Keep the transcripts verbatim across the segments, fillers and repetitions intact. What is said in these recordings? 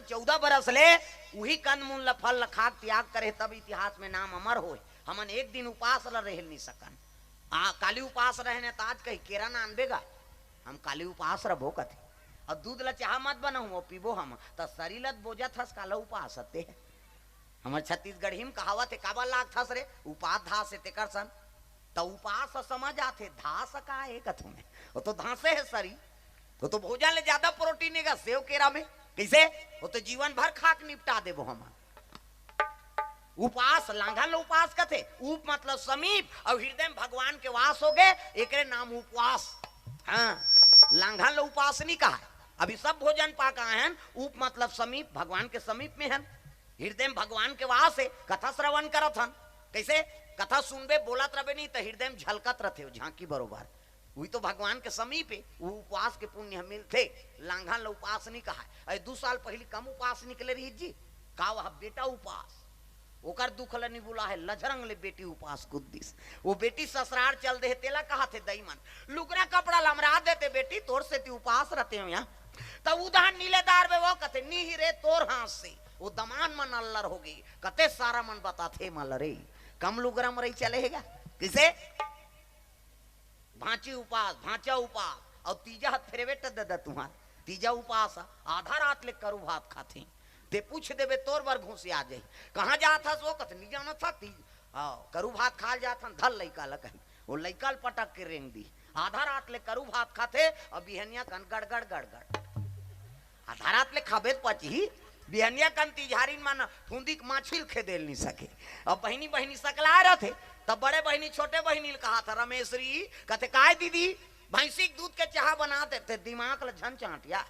चौदह बरस ले उही कंदमूल ल, फल ल खाक त्याग करे, तब इतिहास में नाम अमर होय। हमन एक दिन उपास ल रह नहीं सकन। आ, काली उपास रहने त आज कही केरा नानबे गा, हम काली उपास रबो कथे। अउ दूध ल चाह मत बनाहूं, वो पीबो हम। त सरी ल त बोजत हस, काला उपास हते। हमर छत्तीसगढ़ी में कहावत हे, "काबर लागथस रे, उपास धास हे तेकर सन।" त उपास समझ आथे, धास का हे कथों में? वो तो धासे हे सरी। वो तो भोजन ले ज्यादा प्रोटीन हे गा सेव केरा में। कइसे? वो तो जीवन भर खाक निपटा देबो हमन। उपास, लांघन ल उपास कथे। उप मतलब समीप, अउ हृदय में भगवान के वास हो गे, एकरे नाम उपवास। हाँ, लांघन ल उपास नहीं कहा। अभी सब भोजन पाक आए हन, उप मतलब समीप, भगवान के समीप में हन। हृदय में भगवान के वास हे, कथा श्रवण करत हन। कइसे? कथा सुनबे, बोलत रबे नहीं, त हृदय में झलकत रथे, वो झांकी बरोबर। उही तो भगवान के समीप हे, वो उपवास के पुण्य ह मिलथे। लांघन ल उपास नहीं कहाय। अरे, दू साल पहिली कम उपास निकले रही जी, का वह बेटा उपास? ओकर दुख ल नहीं बुला हे, लझरंग ले बेटी उपास कुद्दिस। वो बेटी ससुरार चल दे हे, तेला कहाथे दई मन, "लुगरा कपड़ा लमरा देते बेटी, तोर सेती उपास रहते हो यहाँ।" तब उदहन नीलेदार बे वो कथे, "नी ही रे, तोर हाथ से।" वो दमान मन अल्लर हो गई, कते सारा मन बताथे मल रे, कम लुगरा म रही चले हे गा। किसे? भांची उपास, भांचा उपास, अउ तीजा ह फेरवेट ददा तुहार। तीजा उपास ह, आधा रात ले करू भात खाथे। ते पूछ देबे, तोर बर घुसिया जाही। "कहाँ जात हस?" वो कथे, "नी जानत हस, तीज, हाँ, करू भात खाल जात हन।" धल लइका ल कही, वो लइका ल पटक के रेंग दी। आधा रात ले करू भात खाथे, अउ बिहनिया कन गड़गड़ गड़गड़। आधा रात ले खाबे त पचही, बिहनिया कन तिजहारिन मन फूंदी के माछी ल खेदेल नहीं सके। अब बहिनी, बहिनी सकलाय रथे, तब बड़े बहिनी छोटे बहिनी ल कहाथे, "रमेश्वरी," कथे, "काय दीदी?" "भैंसी के दूध के चाह बना देते, दिमाग ल झन चांटिया,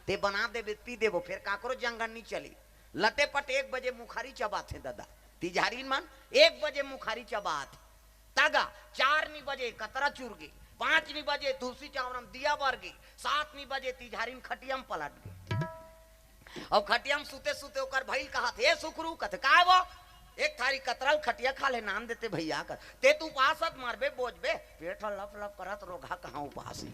ते बना देबे, पी देबो, फेर काकरो जंगन नहीं चली।" लटे पट एक बजे मुखारी चबाथे ददा, तिजहारिन मन एक बजे मुखारी चबाथे। तगा चार नी बजे कतरा चुरगे, पांच नी बजे तुलसी चावरम दिया बरगे, सात नी बजे तिजहारिन खटिया म पलट गे। अब खटिया म सुते सुते ओकर भइल कहाथे, "ए सुखरू," कथे, "काय वो?" "एक थारी कतरल खटिया खा ले, नान देते भैया," कथे। "ते तू उपास हस, मरबे बोजबे, पेट ह लप लप करत, रोगहा कहाँ उपास ही।"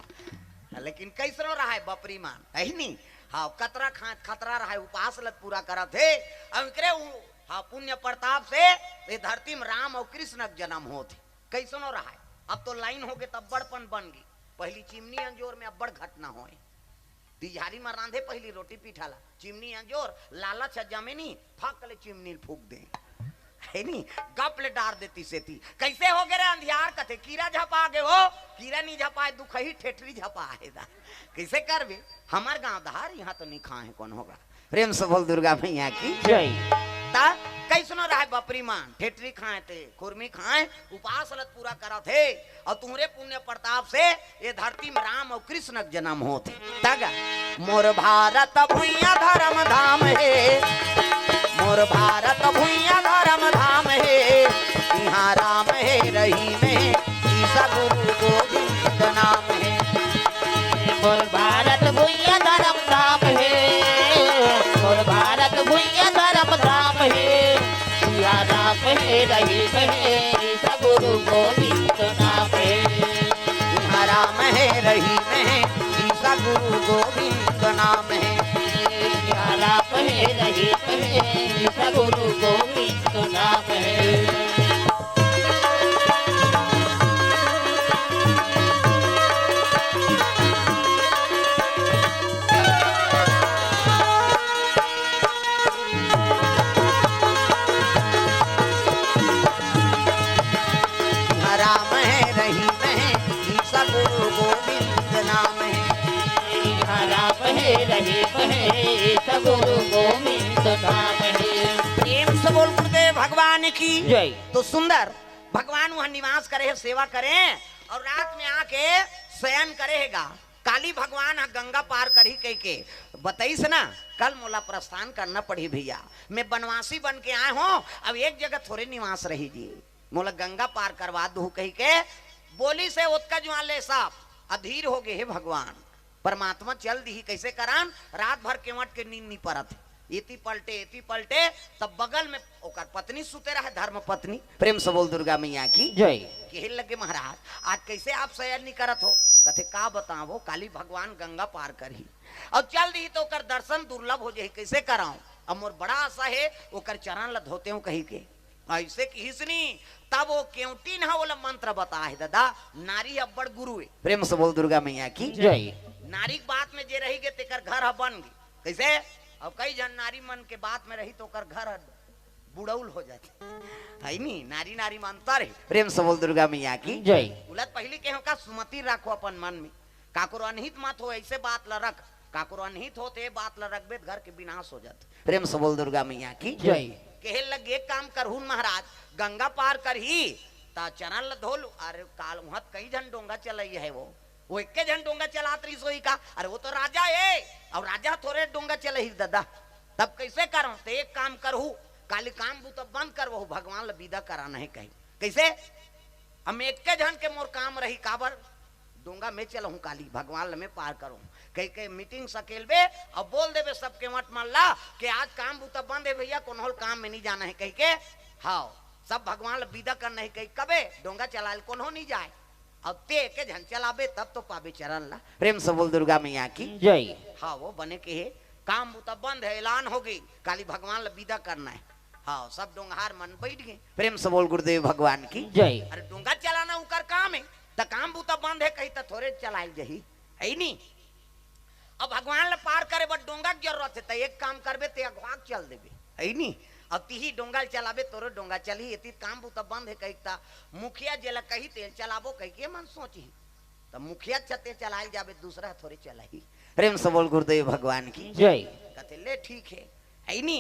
लेकिन कइसनो रहाय बपरी मान, है नी? हाँ, कतरा खात खतरा रहाय, उपास ल त पूरा करत हे। अब एकरे उ-, हाँ, पुण्य प्रताप से ये धरती में राम अउ कृष्ण के जन्म होत हे। कइसनो रहाय, अब तो लाइन हो गे, तब बड़पन बन गे। पहिली चिमनी अंजोर में अब्बड़ घटना होय। तिजहारी म रांधे पहिली रोटी पीठा ला, चिमनी अंजोर, लालच ह जमे नी, फक ले चिमनी ल फूक दे। है नी, गप ले डार देती सेती। "कइसे हो गे रे अंधियार?" कथे, "कीरा झपा गे हो।" "कीरा नी झपाए, दुखही ठेठरी झपा हे दा।" कइसे करबे? हमर गांव धार, यहाँ तो नी खाए हे कोनो गा। प्रेम से बोल दुर्गा मैया की। जय। ता कइसनो रहाय बपरी मान, ठेठरी खाए ते, खुरमी खाए, उपास ल त पूरा करत हे, अउ तुहरे पुण्य प्रताप से ये धरती में राम अउ कृष्ण के जन्म होत हे। तगा, "मोर भारत भुइयां धर्म धाम हे, मोर भारत भुइयां धर्म धाम हे, इहाँ राम हे रहीम हे, ईसा गुरु गोविंद नाम हे।" मोर भारत भुइयां धर्म धाम हे, मोर भारत भुइयां धर्म धाम हे, इहाँ राम हे रहीम हे, ईसा गुरु गोविंद नाम हे। इहाँ राम हे रहीम हे, ईसा गुरु गोविंद नाम हे। इहाँ राम हे रहीम हे, ईसा गुरु गोविंद नाम हे। राम हे रहीम हे, ईसा गुरु गोविंद नाम हे। राम हे रहीम हे, ईसा गुरु गोविंद नाम हे। प्रेम से बोल गुरुदेव भगवान की जय। तो सुंदर भगवान वहां निवास करे हे, सेवा करे, अउ रात में आके शयन करे हे गा। काली भगवान ह गंगा पार करही कहिके बताइस ना, "कल मोला प्रस्थान करना पड़ही भैया, मैं बनवासी बन के आए हों, अब एक जगह थोरे निवास रही जी, मोला गंगा पार करवा दू," कहिके बोलिस हे। ओतका जुआर ले सब अधीर हो गे हे भगवान। परमात्मा चल दिही, कइसे करन? रात भर केवट के नींद नी परत हे। एती पलटे, एती पलटे, तब बगल में ओकर पत्नी सुते रहे, धर्म पत्नी। प्रेम से बोल दुर्गा मैया की जय। कहे लगे, महाराज, आज कैसे आप शयन नहीं करत हो? कथे, का बतावो, काली भगवान गंगा पार करही और चल दी तो ओकर दर्शन दुर्लभ हो जाही, कैसे कराऊं? अब मोर बड़ा आशा है, ओकर चरण ल धोते हूं कही के। ऐसे किहिस नी, तब वो केवटिन ह ओला मंत्र बताए, दादा, नारी अब्बड़ गुरु है। प्रेम से बोल दुर्गा मैया की जय। नारी के बात में जे रही गे, तेकर घर ह बन गे। कैसे? अब कई झन नारी मन के बात में रही तो ओकर घर ह बुड़ौल हो जाथे, है नी? नारी नारी में अंतर है। प्रेम से बोल दुर्गा मैया की जय। उलत पहली के का सुमति राखो अपन मन में, काकरो अनहित मत हो, ऐसे बात ल रख, काकरो अनहित हो ते बात ल रखबे त घर के विनाश हो जाथे। प्रेम से बोल दुर्गा मैया की जय। कहे लगे, एक काम करहु महाराज, गंगा पार करही त चरण ल धो लू। अरे काल उहाँ त कई झन डोंगा चलई है वो, वो एके झन डोंगा चलात रहिस होही का? अरे वो तो राजा है, और राजा थोरे डोंगा चलही दादा। तब कैसे करहूं? तो एक काम करहु, काली काम बूता बंद करवहु, भगवान ल विदा कराना है कही। कैसे? हम एके झन के मोर काम रही, काबर? डोंगा में चलहूं काली, भगवान ल में पार करहूं। कही के मीटिंग सकेलबे, अब बोल देबे सबके मत मन ला कि आज काम बूता बंद है भैया, कोनो ल काम में नहीं जाना है कही के। हाँ, सब भगवान ल विदा करना है कही, कबे डोंगा चलाए ल कोनो नहीं जाए। अब ते एके झन चलाबे तब तो पाबे चरण ला। प्रेम से बोल दुर्गा मैया की जय। हाँ, वो बने के हे, काम बूता बंद है, ऐलान हो गई, काली भगवान ल विदा करना है। हाँ, सब डोंगहार मन बैठ गए। प्रेम से बोल गुरुदेव भगवान की जय। अरे डोंगा चलाना उकर काम है, त काम बूता बंद है कही त थोरे चलाइल जही, है नी? अब भगवान ल पार करे बर डोंगा के जरूरत है, त एक काम करबे, ते अगवा के चल देबे, है नी? अब तिही डोंगा ल चलाबे, तोरो डोंगा चलही, एती काम बूता बंद है कही त मुखिया जेला कही तेल चलाबो कही के मन सोचही। त मुखिया छते चलाइल जाबे, दूसरा थोरे चलाही। प्रेम से बोल गुरुदेव भगवान की जय। कथे ले ठीक है, है नी?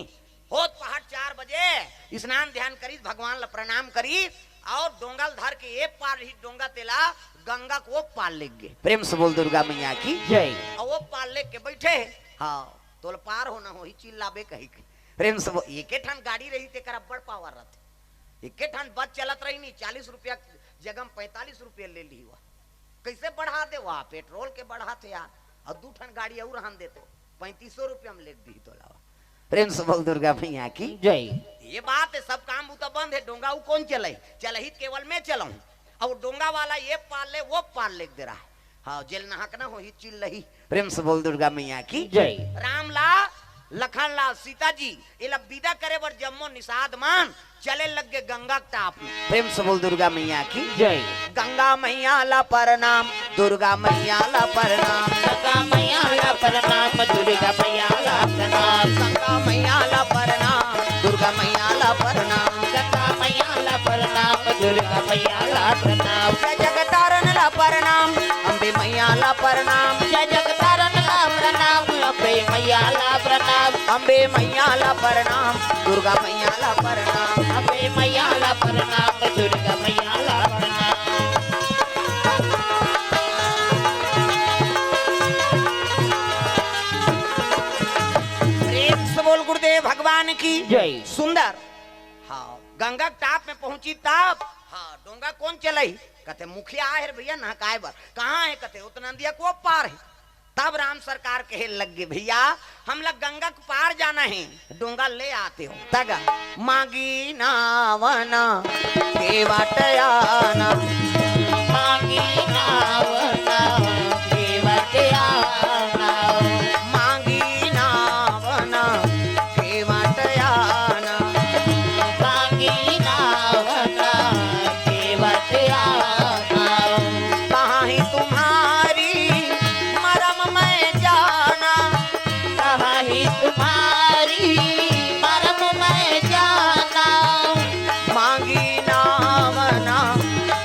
होत पहाड़ चार बजे स्नान ध्यान करीस, भगवान ला प्रणाम करीस और डोंगा ल धर के ए पार रही डोंगा तेला गंगा को ओ पार लेग गे। प्रेम से बोल दुर्गा मैया की जय। और ओ पार लेग के बैठे हे। हाँ, तोला पार होना होही, चिल्लाबे कही के। प्रेम से बोल, एके ठन गाड़ी रही तेकर अब्बड़ पावर रहथे। एके ठन बस चलत रही नी, चालीस रुपया जगह में पैंतालीस रुपया ले ली हुआ। कैसे बढ़ा दे वहा? पेट्रोल के बढ़ाथे यार, और दू ठन गाड़ी और हन देतो, पैंतीसो रुपया में लेग दी तोला। प्रेम से बोल दुर्गा मैया की जय। ये बात है, सब काम बूता बंद है, डोंगा उ कौन चलही? चलही त केवल मैं चलाऊं। अब डोंगा वाला ये पार ले, वो पार लेग दे रहा है। हाँ, जेल नहकना होही चिल्लही। प्रेम से बोल दुर्गा मैया की जय। राम ला, लखन ला, सीता जी, एला विदा करे बर जम्मो निषाद मन चले लग गे गंगा के टाप में। प्रेम से बोल दुर्गा मैया की जय। गंगा मैया ला प्रणाम, दुर्गा मैया ला प्रणाम। गंगा मैया ला प्रणाम, दुर्गा मैया ला प्रणाम। गंगा मैया ला प्रणाम, दुर्गा मैया ला प्रणाम। गंगा मैया ला प्रणाम, दुर्गा मैया ला प्रणाम। जय जगतारण ला प्रणाम, अम्बे मैया ला प्रणाम। जय जगतारण ला प्रणाम, अम्बे मैया ला प्रणाम। अम्बे मैया ला प्रणाम, दुर्गा मैया ला प्रणाम। अम्बे मैया ला प्रणाम, दुर्गा मैया ला प्रणाम। प्रेम से बोल गुरुदेव भगवान की जय। सुंदर। हाँ, गंगा के टाप में पहुंची तब, हाँ, डोंगा कौन चलही? कथे, मुखिया आहे रे भैया नहकाए बर। कहाँ है? कथे, उतना नदिया को पार है। तब राम सरकार कहे लग गे, भैया, हम लोग गंगा के पार जाना है, डोंगा ले आते हो। तग मांगी नावना के वाट आना। मांगी नावना के वाट आना। मांगी नावना के वाट आना। मांगी नावना के वाट आना। कहाँ ही तुम्हारी मरम मैं जाना। कहाँ ही तुम्हारी मरम मैं जाना। मांगी नावना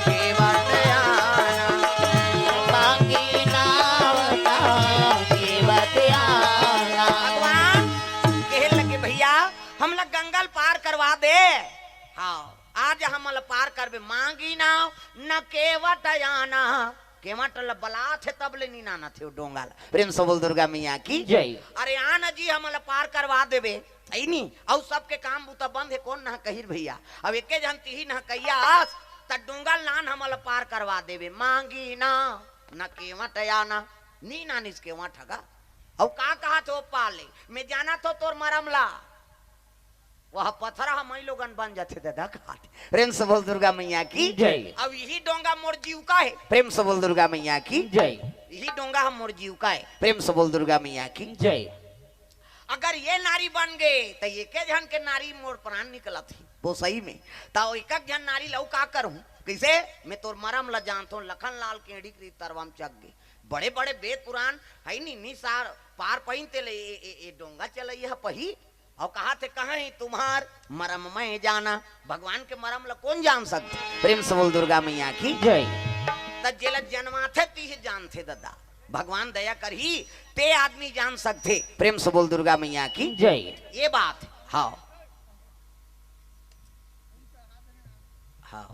के वाट आना। मांगी नावना के वाट आना। भगवान कहे लगे, भैया, हमला गंगा ल पार करवा दे। हाँ, आज हमला पार करबे, मांगी नाव न केवट आना। केवट ल बलाथे तब ले नी नानथे ओ डोंगा ल। प्रेम से बोल दुर्गा मैया की जय। अरे आना जी, हमला पार करवा देबे, है नी? अउ सबके काम बूता बंद है, कौन नहकही भैया? अब एके झन तिही नहकइया अस, त डोंगा ल नान हमला पार करवा देबे। मांगी नाव न केवट आना, नी नानिस केवट ह गा। अउ का कहा थे ओ पाले, मैं जाना थो तोर मरम ला। वह पथरा ह मई लोगन बन जाथे दादा, कहा थे। प्रेम से बोल दुर्गा मैया की जय। अब यही डोंगा मोर जीव का है। प्रेम से बोल दुर्गा मैया की जय। यही डोंगा ह मोर जीव का है। प्रेम से बोल दुर्गा मैया की जय। अगर ये नारी बन गए तो ये के झन के नारी मोर प्राण निकलत ही। वो सही में, ताओ एक एक झन नारी लऊ का करूं? कैसे? मैं तोर मरम ला जानथों, लखन लाल के एड़ी के तरवा म चघ गे। बड़े बड़े वेद पुराण है नी, नी सार पार पइन ते ले ए, ए, ए डोंगा चलई ह पही। अउ कहा थे, कहा ही तुम्हार मरम मैं जाना। भगवान के मरम ला कौन जान सकथे? प्रेम से बोल दुर्गा मैया की जय। त जेला जनमाथे तीह जानथे दादा, भगवान दया करही, ते आदमी जान सकथे। प्रेम से बोल दुर्गा मैया की जय। ये बात है। हाँ, हाँ,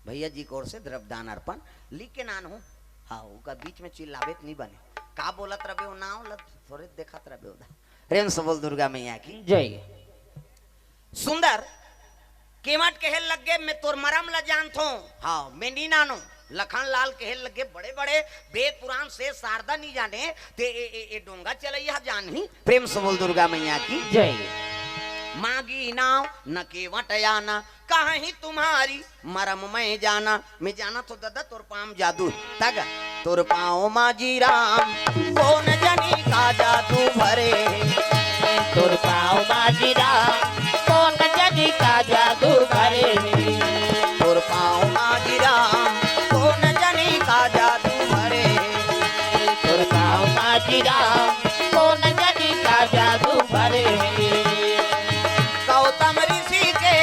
भैया जी की ओर से द्रव्यदान अर्पण लिख के नान हूँ। हाँ, ओकर बीच में चिल्लाबे त नहीं बने। का बोलत रबे ओ नाव ल थोरे देखत रबे ओदा। प्रेम से बोल दुर्गा मैया की जय। सुंदर केवट कहे लग गे, मैं तोर मरम ला जानथों। हाँ, मैं नी नानो। लखन लाल कहे लग गे, बड़े बड़े वेद पुराण से शारदा नी जाने, ते ए, ए, ए डोंगा चलैया जानही। प्रेम से बोल दुर्गा मैया की जय। मागी नाव न केवट आना, कहा ही तुम्हारी मरम मैं जाना। मैं जाना थो दादा तोर पाँव जादू। तग तोर पाँव माजी राम, कौन जनी का जादू भरे। तोर पाँव माजी राम, कौन जनी का जादू भरे। तोर पाँव माजी राम, कौन जनी का जादू भरे। तोर पाँव माजी राम, कौन जनी का जादू भरे। गौतम ऋषि के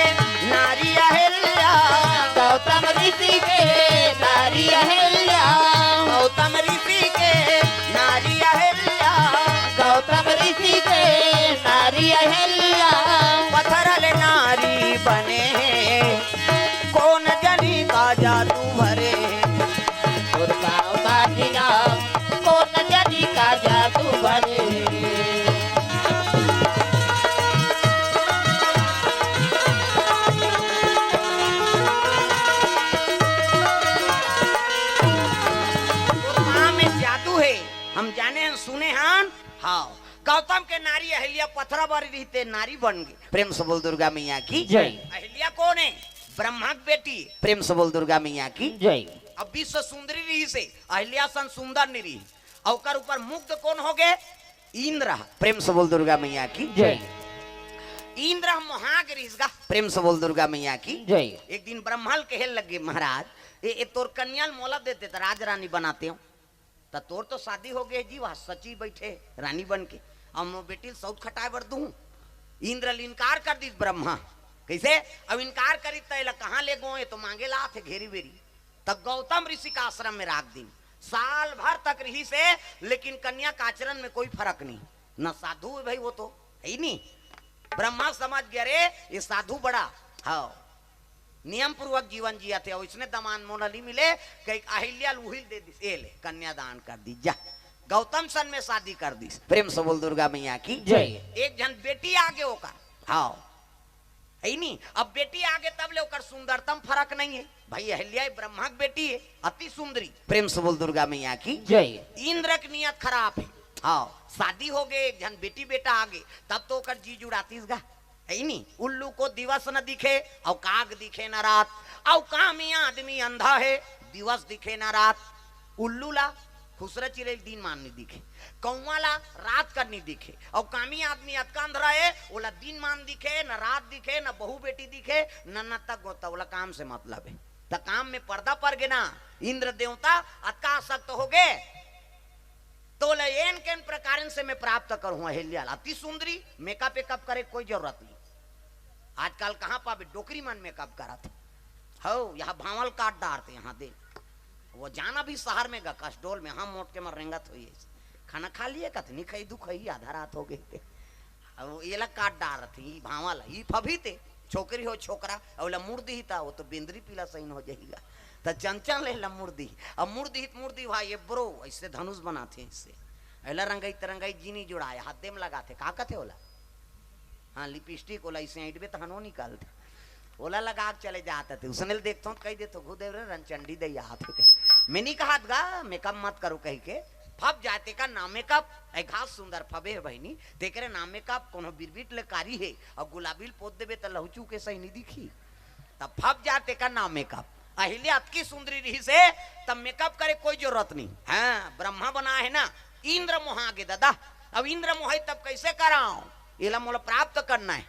नारी अहिल्या। गौतम ऋषि के नारी अहिल्या। गौतम ऋषि के नारी अहिल्या। गौतम ऋषि के नारी अहिल्या। पथरल नारी बने हे, कौन जनी का जादू भरे। दुर्गा उमा जी राम, कौन जनी का जादू भरे। दुर्गा में जादू है, हम जाने हन, सुने हन। हाँ, गौतम के नारी अहिल्या पथरा बारी रहिते नारी बन गई। प्रेम से बोल दुर्गा मैया की जय। अहिल्या कौन है? ब्रह्मा की बेटी। प्रेम से बोल दुर्गा मैया की जय। अब विश्व सुंदरी रही से अहिल्या सन सुंदर नहीं रही। और ओकर ऊपर मुग्ध कौन हो गए? इंद्र। प्रेम से बोल दुर्गा मैया की जय। इंद्र मोहाग रिसगा। प्रेम से बोल दुर्गा मैया की जय। एक दिन ब्रह्मा ल कहे लगे, महाराज, ये, ये तोर कन्या ल मोला देते तो राज रानी बनाते हो। त तोर तो शादी हो गए जी, वहाँ सची बैठे रानी बन के, अब मोर बेटी ल सौत खटाए बर दूं। इंद्र ल इनकार कर दीस ब्रह्मा। कैसे? अब इनकार करी त एला कहाँ ले गो, ये तो मांगे ला थे घेरी बेरी। तब गौतम ऋषि का आश्रम में राख दीन। साल भर तक रही से, लेकिन कन्या का आचरण में कोई फर्क नहीं। न साधु है भाई, वो तो है ही नहीं। ब्रह्मा समझ गया, रे ये साधु बड़ा, हाँ, नियम पूर्वक जीवन जिया थे, और इसने दमान मोनली मिले, कहीं अहिल्या ल उहिल दे दिस, ए ले कन्यादान कर दी जा। गौतम सन में शादी कर दिस। प्रेम से बोल दुर्गा मैया की जय। एक झन बेटी आगे ओकर, हाँ, है नी? अब बेटी आगे तब ले ओकर सुंदरतम फर्क नहीं है भाई। अहिल्या ब्रह्मा की बेटी है, अति सुंदरी। प्रेम से बोल दुर्गा मैया की जय। इंद्र की नियत खराब है। हाँ, शादी हो गए, एक झन बेटी बेटा आगे, तब तो ओकर जी जुड़ातीस गा, है नी? उल्लू को दिवस न दिखे, और काग दिखे न रात, और कामी आदमी अंधा है, दिवस दिखे न रात। उल्लू ला खुसरा चिरई ल दिन मान नहीं दिखे, कौवा ला रात कर नहीं दिखे, और कामी आदमी अतका अंधरा है, ओला दिन मान दिखे, न रात दिखे, न बहू बेटी दिखे, न नत्ता गोता, ओला काम से मतलब है। त काम में पर्दा पर गे ना, इंद्र देवता अतका आसक्त हो गे, तो ले एन केन प्रकारन से मैं प्राप्त करूं अहिल्या ला। अति सुंदरी, मेकअप वेकअप करे कोई जरूरत नहीं। आजकल कहाँ पाबे, डोकरी मन मेकअप करत हे। हो, यहाँ भांवल काट डारते, यहाँ दे। वो जाना भी शहर में गा, कसडोल में, हम मोट के मर रेंगत होई है। खाना खा लिए कत नहीं खाई, दुख है, आधा रात हो गई थे। अब ये ला काट डारत ही, भांवल, ई फभी ते, छोकरी हो छोकरा, अउ ला मुड़ दी ता, वो तो बेंदरी पीला सही हो जाएगा। त चंचल ले ला मुड़ दी, अब मुड़ दी, मुड़ दी भाई, ये ब्रो, ऐसे धनुष बनाते हैं इससे। एला रंगाई त रंगाई जीनी जुड़ाए, हाथ दे में लगाते, का कहते ओला? हाँ, लिपस्टिक ओला, इसे ऐंठबे त हनो निकालते। ओला लगा के चले जात थे, उसने ल देखथों त कही देथों, "घु देव रे, रनचंडी दई आत हे।" मैं नहीं कहत गा, मेकअप मत करो कही के। फब जाए तेकर नाम मेकअप। ए घास सुंदर फबे हे बहिनी, तेकरे नाम मेकअप। कोनो बिरबिट ले कारी हे अउ गुलाबी ल पोत देबे त लहुचू के सही नी दिखी। त फब जाए तेकर नाम मेकअप। अहिल्या अतकी सुंदरी रहिस हे, तब मेकअप करे कोई जरूरत नहीं। हाँ, ब्रह्मा बना हे ना, इंद्र मोहा गे ददा। अब इंद्र मोहाई तब कैसे कराओ, एला मोला प्राप्त करना है।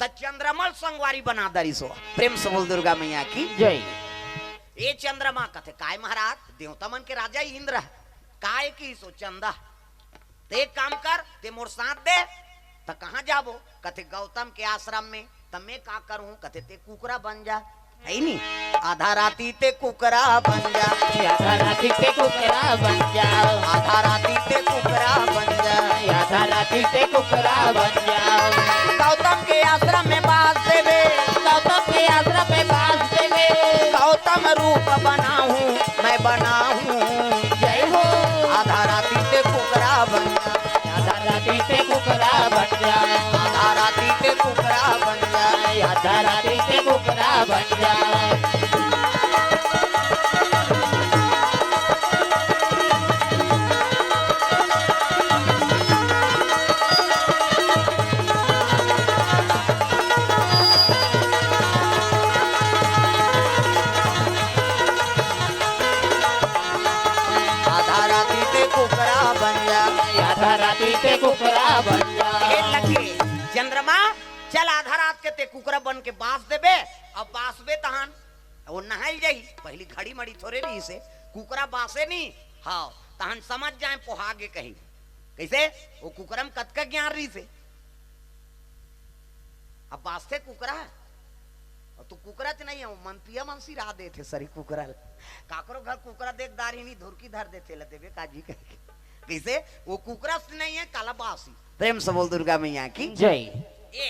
त चंद्रमा ल संगवारी बना दरिस हो। प्रेम से बोल दुर्गा मैया की। जय। ए चंद्रमा कथे, काय महाराज, देवता मन के राजा इंद्र हे। काय किहिस हो चंदा, ते एक काम कर, ते मोर साथ दे। त कहाँ जाबो? कथे गौतम के आश्रम में। त मैं का करूं? कथे ते कुकरा बन जा। है नी? आधा राती ते कुकरा बन जा। आधा राती ते कुकरा बन जा। आधा राती ते कुकरा बन जा। आधा राती ते कुकरा बन जा। गौतम के आश्रम में बास देबे। गौतम के आश्रम में बास देबे। गौतम रूप बनाहूं, मैं बनाहूं। जय हो। आधा राती ते कुकरा बन जा। आधा राती ते कुकरा बन जा। आधा राती ते कुकरा बन जा। आधा राती ते कुकरा बन जा। आधा राती ते कुकरा बन जा। आधा राती ते कुकरा बन जा। हे लगे चंद्रमा, चल आधा रात के ते कुकरा बन के बास देबे। अब बासबे तहन वो नहाइल जाही। पहली घड़ी मड़ी थोरे रहिस हे, कुकरा बासे नी। हाँ, तहन समझ जाए पोहा गे कहीं। कैसे? वो कुकरा में कतका ज्ञान रहिस हे। अब बासथे कुकरा, अउ तू कुकरा च नहीं हे, वो मन पिया मन सिरा देथे सरी कुकरा ल। काकरो घर कुकरा देख दारी नी, धुरकी धर देथे, ल देबे काजी कह के। कैसे? वो कुकरा से नहीं हे, काला बासी। प्रेम से बोल दुर्गा मैया की। जय। ये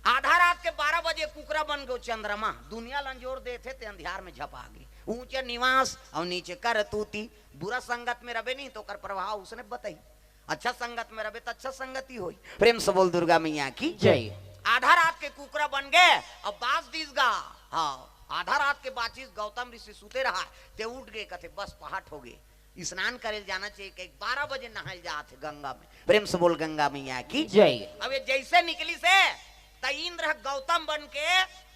आधा रात के बारह बजे कुकरा बन गयो चंद्रमा, दुनिया ल अंजोर देथे ते अंधियार में झपा गे। ऊंचे निवास अउ नीचे करतूती। बुरा संगत में रबे नहीं तो ओकर प्रभाव उसने बताई। अच्छा संगत में रबे त अच्छा संगति होई। प्रेम से बोल दुर्गा मैया की। जय। आधा रात के कुकरा बन गे, अब बास दिस गा। हाँ, आधा रात के बाचिस, गौतम ऋषि सुते रहा, ते उठ गे, कथे बस पहाट हो गे, स्नान करे ल जाना चाहिए, कह बारह बजे नहाए ल जात हे गंगा में। प्रेम से बोल गंगा मैया की। जय। अब ये जैसे निकलिस हे, त इंद्र ह गौतम बन के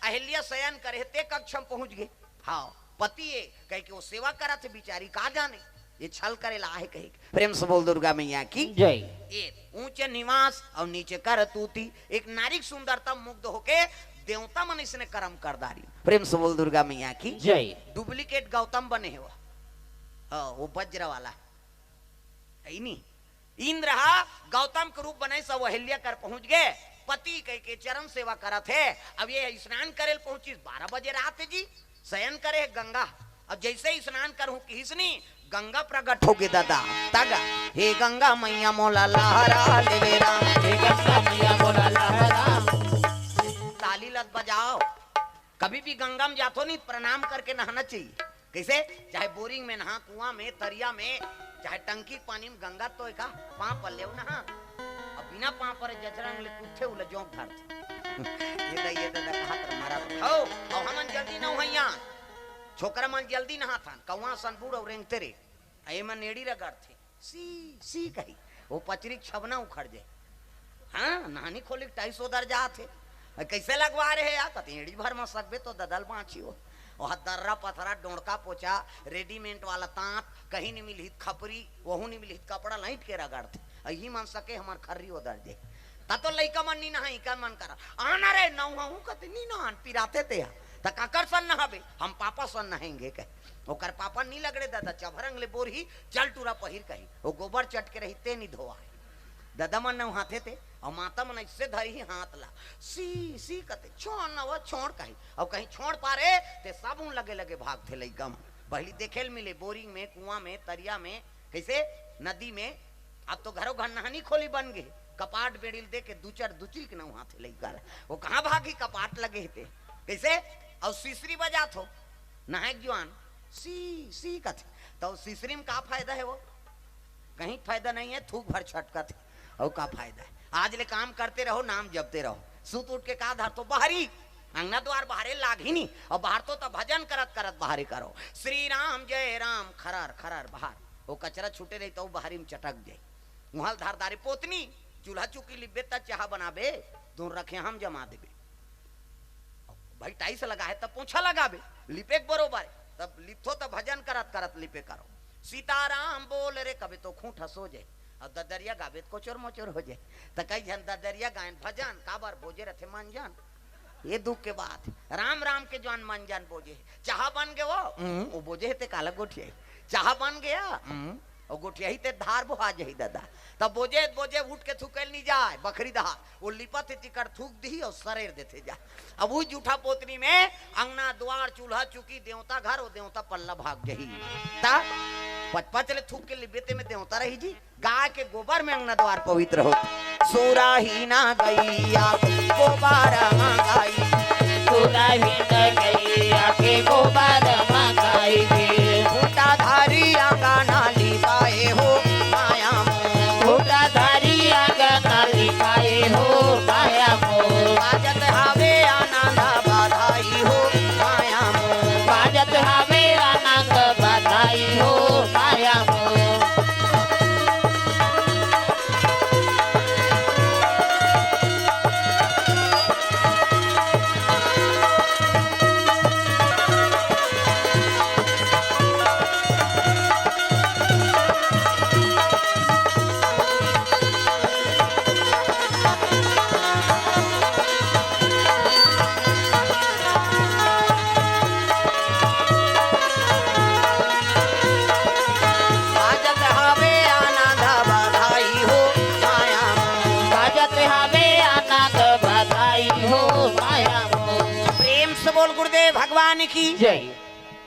अहिल्या शयन करे हे, ते कक्ष में पहुंच गे। हाँ, पति हे कह के वो सेवा करत हे बिचारी, का जाने ये छल करे ला आहे कह के। प्रेम से बोल दुर्गा मैया की। जय। ये ऊंचे निवास अउ नीचे करतूती, एक नारी के सुंदरता मुग्ध होके देवता मन इसने कर्म कर डारी। प्रेम से बोल दुर्गा मैया की। जय। Duplicate गौतम बने हे वो। हाँ, वो वज्र वाला है ही नहीं। इंद्र हा गौतम के रूप बनाइस अउ अहिल्या कर पहुंच गे। पति कह के चरण सेवा करत हे। अब ये स्नान करे ल पहुंचिस, बारह बजे रात हे जी, शयन करे हे गंगा। अब जैसे ही स्नान करहूं किहिस नी, गंगा प्रकट हो गे ददा। तग, हे गंगा मैया मोला लहरा लेवे राम। हे गंगा मैया मोला लहरा। ताली लत बजाओ। कभी भी गंगा में जाथो नी, प्रणाम करके नहाना चाहिए। कैसे? चाहे बोरिंग में नहा, कुआं में, तरिया में, चाहे टंकी के पानी में, गंगा तो एका पांव पर लेव नहा। अब बिना पांव पर जचरंग ले कूदथे, उला जोंक धरथे। ये दा, ये दा, दा, कहा तर मरा तो। हो, अब हमन जल्दी नहवइया। छोकरा मन जल्दी नहाथन, कौआ सन बूढ़ अउ रेंगते रे। आ एमन एड़ी रगड़थे। सी, सी कही, वो पचरी के छबना उखड़ जाए। हाँ, नहानी खोली के टाइस ओदर जात हे। कैसे लगवा रहे यार? कते एड़ी भर म सकबे तो ददल बाँची हो। वहाँ दर्रा पथरा, डोंड़का पोचा, रेडीमेड वाला तांत, कहीं नहीं मिलही त खपरी, वहू नहीं मिलही त कपड़ा लइट के रगड़थे। अही मन सके हमर खर्री ओदर जे। त तो लइका मन नी नहाई, का मन करा? आना रे, नौहू कते नी नहान, पिराते ते हा। त काकर सन नहाबे? हम पापा सन नहाएंगे कहे। ओकर पापा नी लगड़े दादा, चभरंग ले बोरही, चल टूरा पहिर कही। वो गोबर चट के रही, ते नी धोआ है। दादा मन नहाथे ते, अउ माता मन ऐसे धरी ही हाथ ला, सी, सी कते, छोड़ न वो, छोड़ कही। अउ कहीं छोड़ पारे, ते साबुन लगे लगे भागथे लइका मन। पहली देखे ल मिले, बोरिंग में, कुआं में, तरिया में, कैसे? नदी में। अब तो घरो घर नहानी खोली बन गे, कपाट बेड़िल दे के दू चार दुचरी के नहाथे लइका ला। वो कहाँ भागी, कपाट लगे हे ते। कैसे? अउ सिसरी बजात हो, नहाए के जुआन, सी, सी कथे। तो सिसरी में का फायदा है वो? कहीं फायदा नहीं है, थूक भर छटकत है। अउ का फायदा है? आज ले काम करते रहो, नाम जपते रहो। सुत उठ के का धरथो? बहरी। अंगना द्वार बहरे लाग ही नहीं। अउ बहरथो त भजन करत करत बहरे करो। श्री राम जय राम, खरर खरर बहर। वो कचरा छूटे रही त वो बाहरी में चटक जाए। उहाँ धारदारी पोतनी, चूल्हा चुकी लिबे त चाहा बनाबे, दूर रखे हम जमा देबे। भाई टाइल्स लगा है तब पोछा लगाबे, लिपे के बरोबर है। तब लिपथो तब भजन करत करत लिपे करो। सीताराम बोल रे कबे तो खूंट हंसो जाए, और ददरिया गाबे त कोचर मोचर हो जाए। त कई झन ददरिया गायन भजन काबर बोजे रथे मंजन। ये दुख के बात है। राम राम के जवान मंजन बोजे है। चाहा बन गए वो, हम्म, वो बोजे है ते काला गोठिया है। चाहा बन गया, हम्म, वो गोठिया ही ते धार बोहा जाही दादा। तब बोजे बोजे उठ के थूके ल नहीं जाए, बखरी दहा वो लिपत है तिकर थूक दिही और सरेर देथे जा। अब वो जूठा पोतनी में अंगना द्वार चूल्हा चुकी देवता घर वो देवता पल्ला भाग जाही। ता पचपच ले थूक के लिबे ते में देवता रही जी। गाय के गोबर में अंगना द्वार पवित्र हो। सुराही ना गैया गोबर मंगाई, सुराही ना गैया के गोबर मंगाई के। खूंटा धारी आंगन लिपाए हो माया मोर, खूंटा धारी आंगन लिपाए हो माया मोर। बाजत हवे आनंद बधाई हो माया मोर, बाजत हवे आनंद बधाई हो माया मोर। बाजत हवे आनंद बधाई हो माया मोर। बाजत हवे आनंद बधाई हो माया मोर। प्रेम से बोल गुरुदेव भगवान की जय।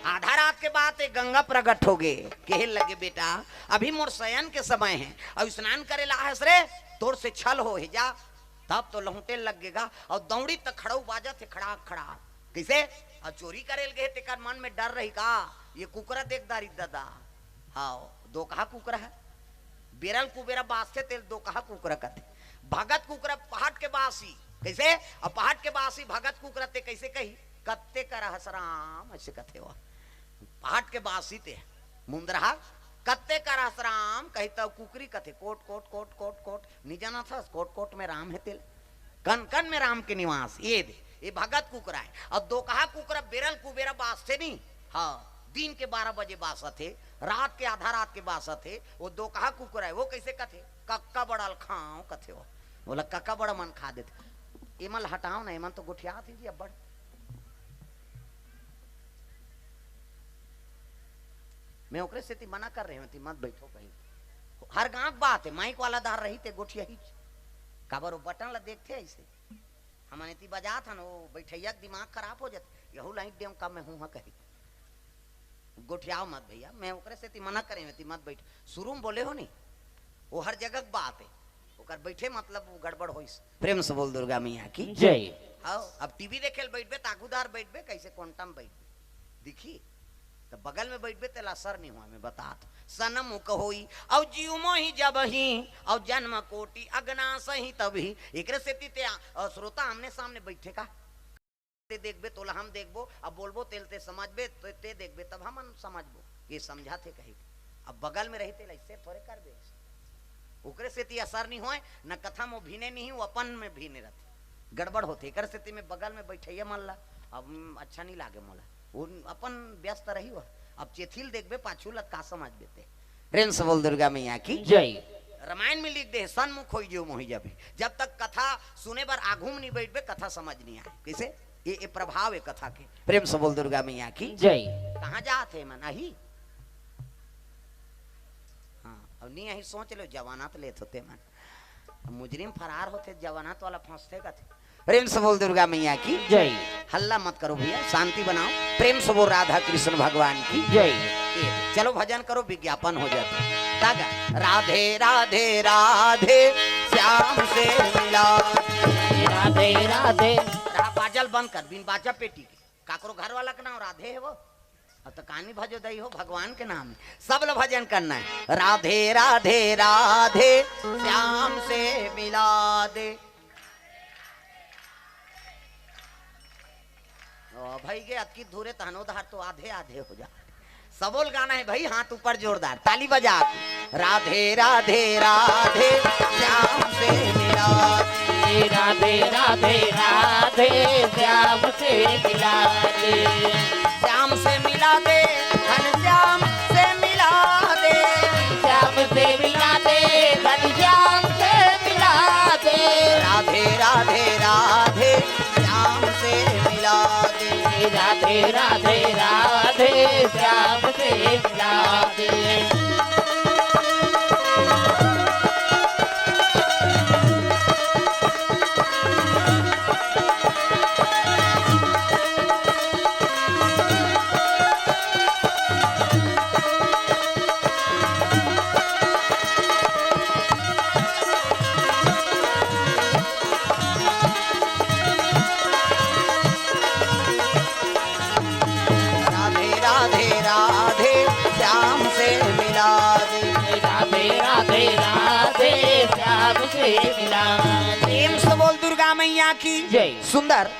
आधा रात के बाद एक गंगा प्रकट हो गए, कहे लगे, "बेटा, अभी मोर शयन के समय है और स्नान करे ला है रे, तोर से छल हो है जा।" तब तो लहुटे लगेगा और दौड़ी तक खड़ाऊ बाजत है, खड़ाक खड़ाक। कैसे? और चोरी करे ल गए तेकर मन में डर रही का? ये कुकरा देख दारी दादा। हाँ, दोकहा कुकरा है। बेरल कुबेरा बासथे तेल दोकहा कुकरा कथे। भगत कुकरा पहाट के बासी। कैसे? अब पहाट के बासी भगत कुकरा ते कैसे कही? "कत्ते करहस राम", ऐसे कथे वो। पहाट के बासी ते मुंदरहा, "कत्ते करहस राम" कही त कुकरी कथे, "कोट, कोट, कोट, कोट, कोट।" नि जानत हस, कोट, कोट में राम हे तेल। कन कन में राम के निवास। ये दे, ये भगत कुकरा है। और दोकहा कुकरा बेरल कुबेरा बासथे नहीं। हाँ, दिन के बारह बजे बासत हे, रात के आधा रात के बासत हे। वो दोकहा कुकरा है, वो कैसे कथे? "कक्का बड़ल खाओ" कथे वो। बोला, "कक्का बड़ा मन खा देथे।" एमन ल हटाओ ना, एमन तो गोठियात ही जी अब्बड़। मैं ओकरे सेती मना कर रहे हूँ, मत बैठो कहीं। हर गांव के बात है, माइक वाला दार रही ते गोठिया ही। काबर वो बटन ला देखथे ऐसे। हमन एती बजात हन, वो बैठैया के दिमाग खराब हो जाथे। यहू लाइन देव का मैं हूँ हाँ कही। गोठियाओ मत भैया, मैं ओकरे सेती मना करे हूँ, एती मत बैठ। शुरू में बोले हो नहीं, वो हर जगह के बात है। ओकर बैठे मतलब वो गड़बड़ होइस। प्रेम से बोल दुर्गा मैया की जय। हाँ, अब टीवी देखे ल बैठबे, ताकूदार बैठबे, कैसे कोंटा में बैठबे, दिखी? तो बगल में बैठबे, तेला असर नहीं हुआ, मैं बतात। सनमुख होई, और जीव मोही जब ही, और जन्म कोटि अगनास ही तब ही। एकरे सेती ते आ, अ, श्रोता आमने सामने बैठे का? ते देखबे, तोला हम देखबो, अब बोलबो, तेल ते समझबे, तो ते देखबे, तब हमन समझबो, ये समझा थे कही। अब बगल में रही, तेला इससे थोड़े करबे। ओकरे सेती असर नहीं होय, न कथा में भिने नहीं, वो अपन में भिने रहथे, गड़बड़ होथे। एकर सेती में बगल में बैठैया मन ला, अब अच्छा नहीं लागे मोला, वो अपन व्यस्त रही हो। अब चेथिल देखबे, पाछू ला का समझबे ते। प्रेम से बोल दुर्गा मैया की जय। रामायण में लिख दे, "सन्मुख होई जो मोहि जब ही।" जब तक कथा सुने बर आघू में नहीं बैठबे, कथा समझ नहीं आए। कैसे? ये, ये प्रभाव है कथा के। प्रेम से बोल दुर्गा मैया की जय। कहाँ जात हे मन? अही? हाँ, अब नहीं अही, सोच लो, जमानत लेत होते मन। अब मुजरिम फरार होते, जमानत वाला फंसते कथे। प्रेम से बोल दुर्गा मैया की जय। हल्ला मत करो भैया, शांति बनाओ। प्रेम से बोल राधा कृष्ण भगवान की जय। ये, चलो भजन करो, विज्ञापन हो जाता। तागा, राधे राधे राधे श्याम से मिला। राधे राधे। रहा बाजल बंद कर, बिन बाजा पेटी के। काकरो घर वाला के नाम राधे है वो। अब तो कानी भजो दई हो, भगवान के नाम है। सब ला भजन करना है। राधे राधे राधे श्याम से मिला दे। ओ भाई गे, अतकी धुरे तहनो धार तो आधे आधे हो जा। सबोल गाना है भाई, हाथ ऊपर जोरदार, ताली बजा के। राधे राधे राधे, श्याम से मिला दे। राधे राधे राधे, श्याम से मिला दे। श्याम से मिला दे, घनश्याम से मिला दे। श्याम से मिला दे, घनश्याम से मिला दे। राधे राधे राधे, श्याम से मिला दे। राधे राधे राधे, श्याम से मिला दे। राधे राधे राधे, श्याम से मिला दे। राधे राधे राधे, श्याम से मिला दे। प्रेम से बोल दुर्गा मैया की जय। सुंदर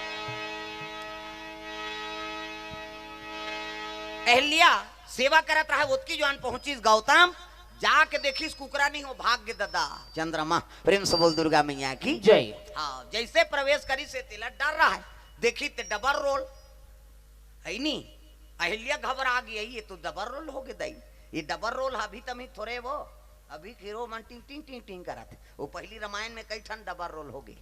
अहिल्या सेवा करत रहा, ओतकी जुवार पहुंचिस गौतम, जाके देखिस कुकरा नहीं हो, भाग गे ददा चंद्रमा। प्रेम से बोल दुर्गा मैया की जय। हाँ, जैसे प्रवेश करिस तेला डर रहा है, देखिस ते डबल रोल है नी, अहिल्या घबरा गई, ये तो डबल रोल हो गे दई। ये डबल रोल अभी तमी थोरे वो, अभी हीरो मन टिंग टिंग टिंग टिंग करत हे। वो पहली रामायण में कई ठन डबल रोल हो गे,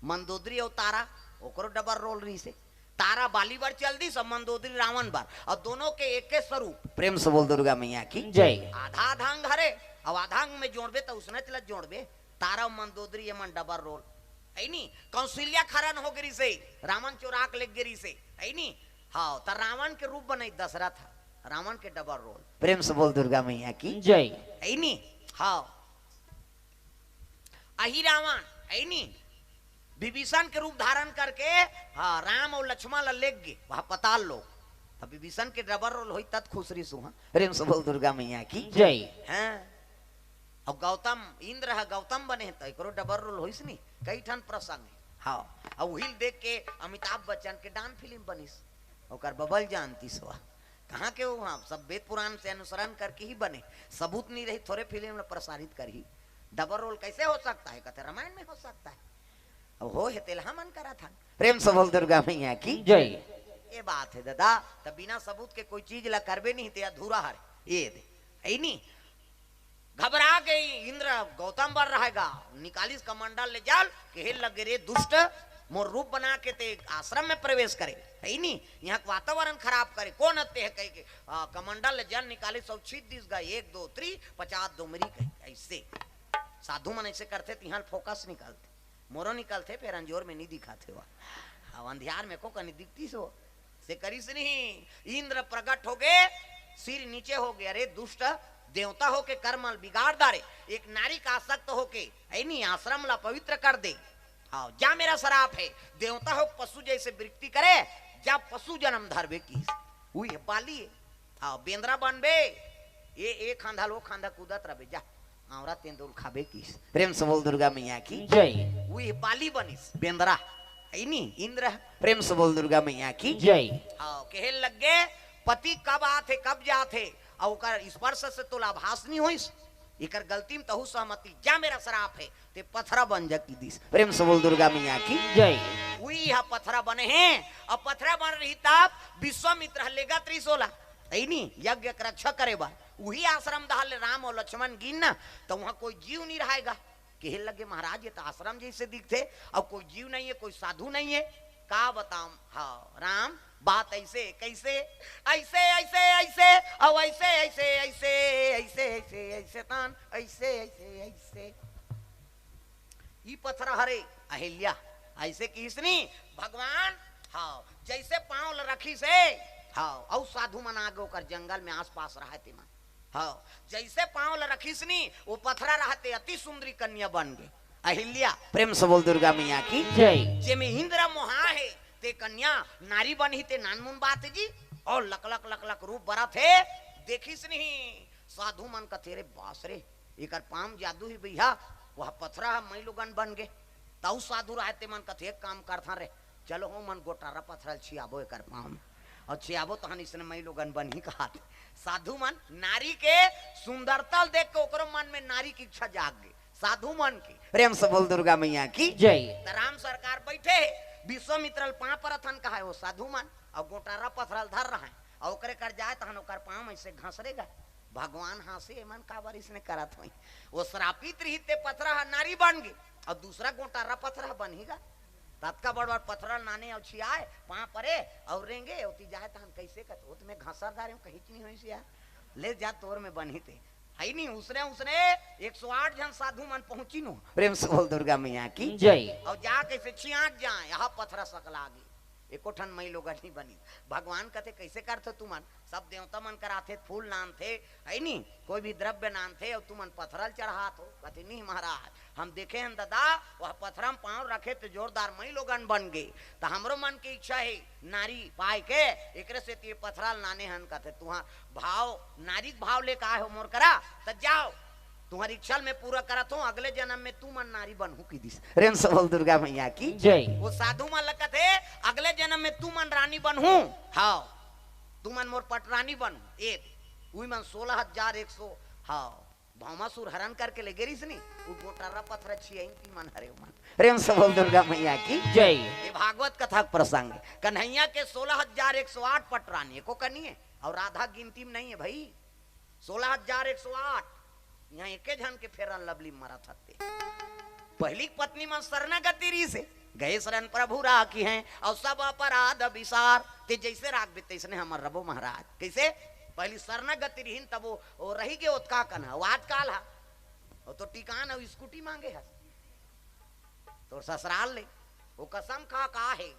मंदोदरी अउ तारा, ओकरो डबल रोल रहिसे। तारा बाली बर चल दिस अउ मंदोदरी रावण बर, अउ दोनों के एके स्वरूप। प्रेम से बोल दुर्गा मैया की जय। आधा आधा अंग हरे, अउ आधा अंग में जोड़बे त उसने च ल जोड़बे। तारा अउ मंदोदरी ये मन डबल रोल, है नी? कौशल्या खरन हो गे रिहिसे, रावण चोरा के लेग गे रिहिसे, है नी? हाँ, त रावण के रूप बनाई दशरथ ह, रावण के डबल रोल। प्रेम से बोल दुर्गा मैया की जय। है नी? हाँ, अही रावण, है नी, विभीषण के रूप धारण करके, हाँ, राम अउ लक्ष्मण ला लेग गे वहाँ पताल लोक। त विभीषण के डबल रोल होई तत खुश रहिसु, हाँ। प्रेम से बोल दुर्गा मैया की जय। हाँ। अउ गौतम, इंद्र ह गौतम बने हे, त एकरो डबल रोल होइस नी, कई ठन प्रसंग हे। हाँ, अउ उहिल देख के अमिताभ बच्चन के डान फिल्म बनिस, ओकर बबल जानतिस वा। कहाँ के वो, हाँ, सब वेद पुराण से अनुसरण करके ही बने, सबूत नहीं रही, थोरे फिल्म ला प्रसारित करही। डबल रोल कैसे हो सकता है? कहते, रामायण में हो सकता है। अब हो हे, तेला हमन करत हन। प्रेम से बोल दुर्गा मैया की जय। ये बात है दादा, त बिना सबूत के कोई चीज ला करबे नहीं, ते अधूरा हरे। ये दे, है नी? घबरा गई इंद्र, गौतम बर रहेगा, निकालिस कमंडल ले जल, कहे लगे, रे दुष्ट, मोर रूप बना के ते आश्रम में प्रवेश करे, है नी? यहाँ के वातावरण खराब करे, कौन अत्ते है कह के, आ, कमंडल ले जल निकालिस अउ छीट दिस गा, एक दो त्री, पचास दो मरी कहे, ऐसे। साधु मन ऐसे करते, तिहां फोकस निकलते। मोरो निकलथे, फेर अंजोर में नी दिखाथे वा। हाँ, अंधियार में को कनी दिखतिस हो। से करिस नहीं, इंद्र प्रगट हो गे, सिर नीचे हो गे। अरे दुष्ट, देवता हो के कर्म बिगाड़ डारे, एक नारी का आसक्त हो के, ऐनी आश्रम ला पवित्र कर दे। हाँ, जा मेरा श्राप है, देवता हो पशु जैसे वृत्ति करे, जा पशु जन्म धरबे किहिस। उही बाली है। हाँ, बेंदरा बनबे, ये एक खांधा ले ओ खांधा कूदत रहिबे, जा, आंवरा तेंदुल खाबे किहिस। प्रेम से बोल दुर्गा मैया की जय। उही बाली बनिस, बेंदरा, है नी, इंद्र। प्रेम से बोल दुर्गा मैया की जय। हाँ, कहे लग गे, पति कब आथे, कब जाथे, अउ ओकर स्पर्श से तोला आभास नहीं होइस, एकर गलती में तहू सहमति, जा मेरा श्राप है, ते पथरा बन जा किहिस। प्रेम से बोल दुर्गा मैया की जय। उही ह पथरा बने हे, अब पथरा बन रही तब विश्वामित्र ह लेगत रहिस ओला, है नी, यज्ञ के रक्षा करे बर। उही आश्रम डहर ले राम अउ लक्ष्मण गिन ना, त उहाँ कोई जीव नहीं रहेगा। कहे लगे, महाराज, ये त आश्रम जैसे दिखथे, अउ कोई जीव नहीं है, कोई साधु नहीं है, का बताऊं? हाँ, राम, बात ऐसे, कैसे? ऐसे, ऐसे, ऐसे, अउ ऐसे, ऐसे, ऐसे, ऐसे, ऐसे, ऐसे, तान, ऐसे, ऐसे, ऐसे। ई पथरा हरे, अहिल्या, ऐसे किहिस नी, भगवान, हाँ, जैसे पाँव ल रखिस हे, हाँ, अउ साधु मन आगे ओकर जंगल में आसपास रहय तेमन। हाँ, जैसे पाँव ल रखिस नी, वो पथरा रहते अति सुंदरी कन्या बन गे। अहिल्या, प्रेम से बोल दुर्गा मैया की जय। जेमे इंद्र मोहा हे, ते कन्या नारी बनही ते नानमुन बात जी। अउ लक लक लक लक रूप बरत हे, देखिस नहीं, साधु मन कथे, रे बास रे, एकर पाँव जादू ही भैया, वह पथरा ह मई लोगन बन गे। तउ साधु रहय तेमन कथे, एक काम करथन रे, चलो हो मन गोटारा पथरा ल छियाबो एकर पाँव में। अउ छियाबो तहन इसने मई लोगन बनही कहात। साधु मन नारी के सुंदरता ल देख के ओकरो मन में नारी की इच्छा जाग गई। साधु मन की प्रेम से बोल दुर्गा मैया की जय। त राम सरकार बैठे हे, विश्वामित्र ल पाँव परत हन कहाय ओ साधु मन, अउ गोटारा पथरा ल धर रहय, अउ ओकरे कर जाय तहन ओकर पाँव में से घसरे गा। भगवान हाँसे, एमन काबर इसने करत होही? ओ श्रापित रही ते पथरा ह नारी बन गे, अउ दूसरा गोटारा पथरा ह बनही गा। ततका बड़ बड़ पथरा ल नाने अउ छियाय, पाँव परे अउ रेंगे, ओती जाय तहन कइसे कथे, ओ त में घसर डारे हूँ, कहीच नहीं होइस या। ले जा तोर में बनही ते। हइ नहीं, उसने, उसने एक सौ आठ झन साधु मन पहुँचिन हो। प्रेम से बोल दुर्गा मैया की जय। अउ जा कइसे छियाँक जाय, यहाँ पथरा सकला गे। एको ठन मई लोगन नहीं बनिस। भगवान कथे, कइसे करथो तुमन? सब देवता मन कर आथे, फूल नानथे, हइ नहीं? कोई भी द्रव्य नानथे, अउ तुमन पथरा ल चढ़ात हो। कथे, नहीं महाराज, हम देखे हन ददा, वह पथरा म पाँव रखे त जोरदार मई लोगन बन गे। त हमरो मन के इच्छा हे, नारी पाय के, एकरे सेती ये पथरा ल नाने हन। कथे, तुँहर भाव, नारी के भाव लेके आय हो मोर करा, त जाव, तुँहर इच्छा ल मैं पूरा करत हों, अगले जनम में तुमन नारी बनहू कहि दिस। प्रेम से बोल दुर्गा मैया की जय। ओ साधु मन ल कथे, अगले जनम में तुमन रानी बनहू, हाँ, तुमन मोर पटरानी बनहू। ए, उही मन सोलह हजार एक सौ, हाँ, भौमासुर हरण करके ले गे रिहिस नी, ओ गोटारा पथरा छियाइन ती मन हरे मन। प्रेम से बोल दुर्गा मैया की जय। ये भागवत कथा के प्रसंग हे। कन्हैया के सोलह हजार एक सौ आठ पटरानी, एको कनी हे, अउ राधा गिनती में नहीं हे भई। सोलह हजार एक सौ आठ, यहाँ एके झन के Fair and Lovely मरत हते। पहिली पत्नी मन शरणागति रिहिस हे, गए शरण प्रभु राखिहैं, अउ सब अपराध बिसार। ते जइसे राखबे तइसने हमर रबो महाराज। कइसे? पहिली शरणागति रिहिन, तब ओ, ओ रहि गे ओतका कन ह, ओ आजकाल ह, ओ तो टिकान अउ स्कूटी मांगे हस। तोर ससुराल ले, ओ कसम खा का हे,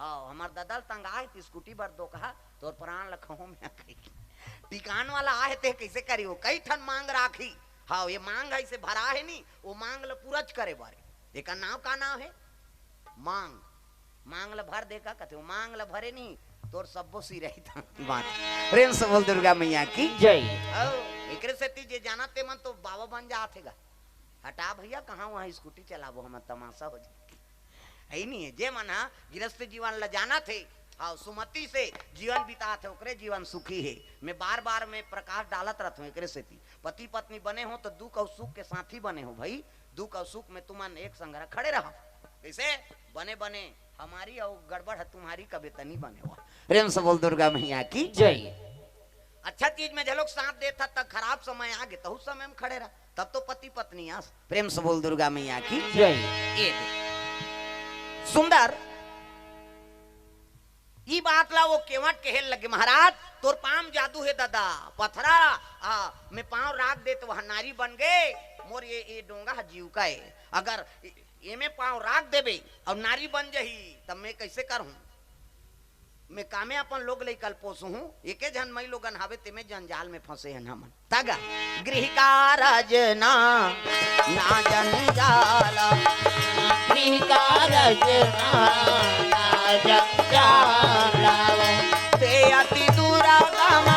हाँ, हमर ददा ल तंगाय त स्कूटी बर दो कहा, तोर प्राण ल खहूँ में कही। टिकान वाला आहे ते कइसे करी, ओ कई ठन मांग राखी। हाँ, ये मांग हे, इसे भरा हे नी, ओ मांग ल पूरा करे बारे। एकर नाव का नाव हे? मांग। मांग ल भर दे का कथे, ओ मांग ल भरे नी, तोर सब्बो सिरही था बात। प्रेम से बोल दुर्गा मैया की जय। ओ, एकरे सेती जे जाना ते मन तो बाबा बन जात हे गा। हटा भैया, कहाँ वहाँ स्कूटी चलाबो, हमर तमाशा हो जाही। हइ नहीं हे, जे मन ह गृहस्थ जीवन ल जानत हे, हाँ, सुमति से जीवन बितात हे, ओकरे जीवन सुखी हे। मैं बार-बार में प्रकाश डालत रहत हूँ, एकरे सेती पति पत्नी बने हो त दुख अउ सुख के साथी बने हो भई, दुख अउ सुख में तुमन एक संग खड़े रहो। कइसे? बने बने हमारी अउ गड़बड़ ह तुम्हारी, कबे तनी बने हो। प्रेम से बोल दुर्गा मैया की जय। अच्छा चीज में जे लोग साथ देत ह, त खराब समय आ गे, तहू समय में खड़े रह, तब तो पति पत्नी आस। प्रेम से बोल दुर्गा मैया की जय। ये दे। सुंदर, ई बात ला ओ केवट कहे लगे, महाराज, तोर पाँव म जादू हे ददा, पथरा, आ, में पाँव राख दे त वह नारी बन गे, मोर ये, ये डोंगा ह जीव का हे, अगर ए-, एमे पाँव राख देबे अउ नारी बन जही, तब मैं कइसे करहूँ? मैं कामे अपन लोग लइका ल पोसहूँ, एके झन मई लोगन हावे, तेमे जंजाल में फंसे हन हमन। तगा, गृह कारज ना, ना जंजाल। गृह कारज ना, ना जंजाल। ते अति दुर्गम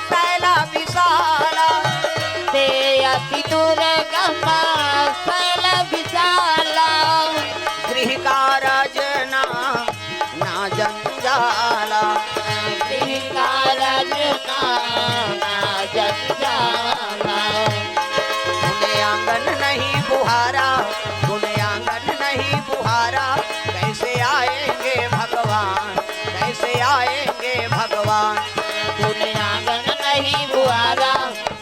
सैल विशाल। ते अति दुर्गम सैल विशाल। गृह कारज ना, ना जंजाल। गृह कारज ना, ना जंजाल। पुन आंगन नहीं बुहारा, पुन आंगन नहीं बुहारा, कैसे आएंगे भगवान, कैसे आएंगे भगवान? पुन आंगन नहीं बुहारा,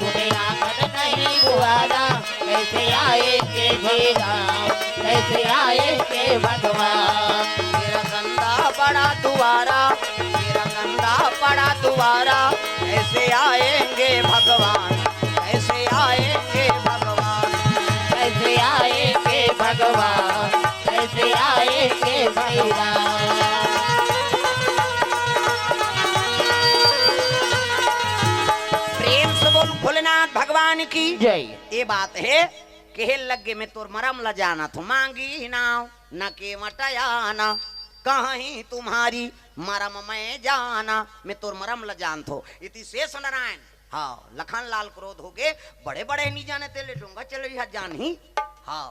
पुन आंगन नहीं बुहारा, कैसे आएंगे भगवान, कैसे आएंगे भगवान? मेरा गंदा पड़ा दुआरा, मेरा गंदा पड़ा दुआरा, कैसे आएंगे भगवान, कैसे आएंगे भगवान? कैसे आएंगे भगवान, कैसे आएंगे भगवान? प्रेम से बोल भोलेनाथ भगवान की जय। ये बात हे, कहे लगे मैं तोर मरम ल जानत हूँ, मांगी नाव न केवट आना, कहीं तुम्हारी मरम मैं जाना, मैं तोर मरम ल जानत हूँ। इति शेष नारायण, हाँ, लखन लाल क्रोध हो गे, बड़े बड़े नहीं जाने तेले डोंगा चले हा जानही, हाँ,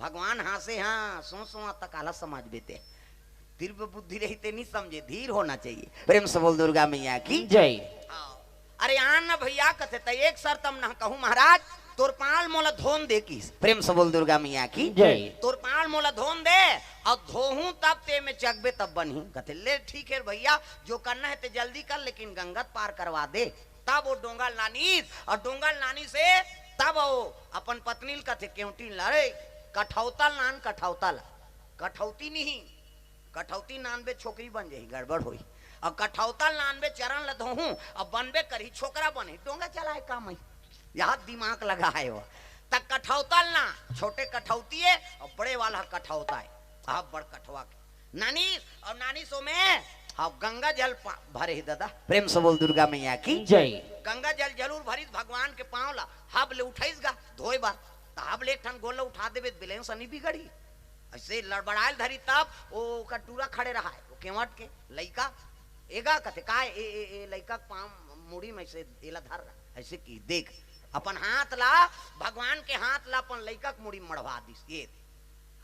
भगवान हाँसे, हाँ, सो सो तक आला समझ बेते। तीव्र बुद्धि रही ते नहीं समझे, धीर होना चाहिए। प्रेम से बोल दुर्गा मैया की। जय। हाँ। अरे आन न भैया कथे, त एक शर्त म न कहूँ महाराज, तोर पाँव ल मोला धोन दे किस। प्रेम से बोल दुर्गा मैया की। जय। तोर पाँव ल मोला धोन दे, अउ धोहूं तब ते में चकबे तब बनही। कथे ले ठीक हे भैया, जो करना हे ते जल्दी कर, लेकिन गंगा त पार करवा दे। तब ओ डोंगा ल लानिस, अउ डोंगा ल लानिस हे तब ओ अपन पत्नी ल कथे, केवटी ल, अरे कठौता ल लान, कठौता ल, कठौती नहीं, कठौती लानबे छोकरी बन जाही, गड़बड़ होही। अउ कठौता ल लानबे, चरण ल धोहूं, अब बनबे करही, छोकरा बनही, डोंगा चलाए काम आई। यहाँ दिमाग लगाए हो। त कठौता ल ना, छोटे कठौती हे अउ बड़े वाला कठौता हे। आप बड़ कठवा के नानिस, अउ नानिस ओमे, हाँ, गंगा जल पा-, भरे हे दादा। प्रेम से बोल दुर्गा मैया की। जय। गंगा जल जरूर भरिस, भगवान के पाँव ल हब ले उठाइस गा धोए बर। त हब ले एक ठन गोल ल उठा देबे त बिलेंस नहीं बिगड़ही। अइसे लड़बड़ाए ल धरी तब ओ ओकर टूरा खड़े रहाय, ओ केवट के लइका। एगा कथे, "काय ए, ए, ए लइका के पाँव मुड़ी में से एला धर रहा, अइसे की देख।" अपन हाथ ला, भगवान के हाथ ला अपन लइका के मुड़ी में मड़वा दिस। ये